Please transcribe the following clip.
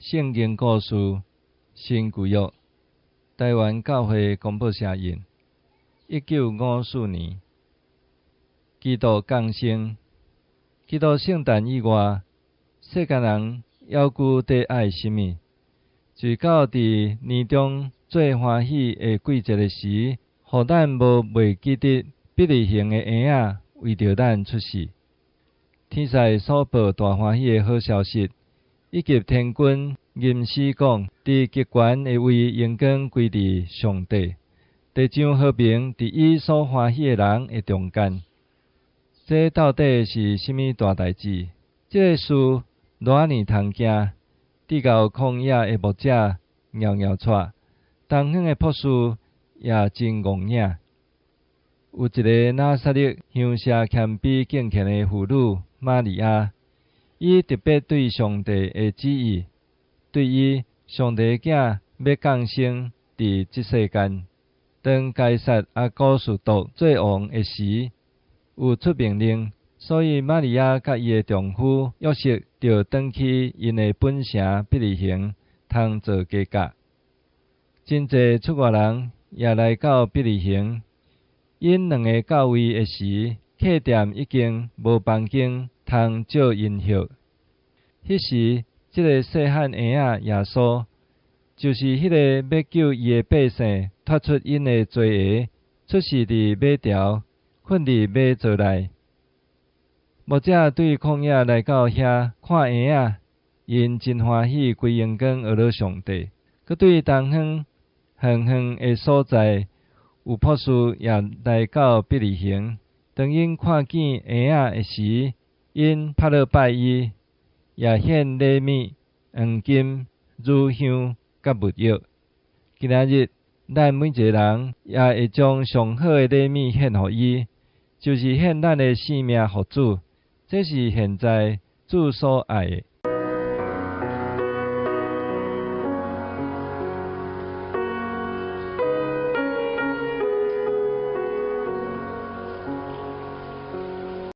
聖經故事新舊約，臺灣教會公報社印，1954年，基督降生。基督聖誕以外，世間人猶閣佇愛啥物？就到佇年中最歡喜的季節的時，予咱無袂記得伯利恆的嬰仔為著咱出世。天使所報大歡喜的好消息，以及天軍吟詩講，佇極懸的位榮光歸佇上帝，地上和平佇伊所歡喜的人的中間。這到底是啥物大代誌？這个事偌爾通驚，直到曠野的牧者搖搖掣，東方的博士也真戇影。有一个拿撒勒鄉舍謙卑敬虔的婦女瑪利亞，伊特別對上帝的旨意，對伊上帝囝欲降生佇這世間，當該撒亞古斯都做王的時，有出命令，所以瑪利亞佮伊的丈夫約瑟就轉去𪜶的本城伯利恆，通做家教。真濟出外人也來到伯利恆，𪜶兩个到位的時，客店已經無房間通借𪜶歇。彼時，這个細漢嬰仔耶穌，就是彼个欲救伊的百姓脫出𪜶的罪的，出世佇馬槽，睏佇馬槽內。牧者對曠野來到遐看嬰仔，𪜶真歡喜，歸榮光呵咾上帝。閣對東方遠遠的所在，有博士也來到伯利恆。當𪜶看見嬰仔的時，𪜶拍落拜伊，也獻禮物、黃金、乳香佮沒藥。今仔日，咱每一个人也會將上好的禮物獻予伊，就是獻咱的性命予主。這是現在主所愛的。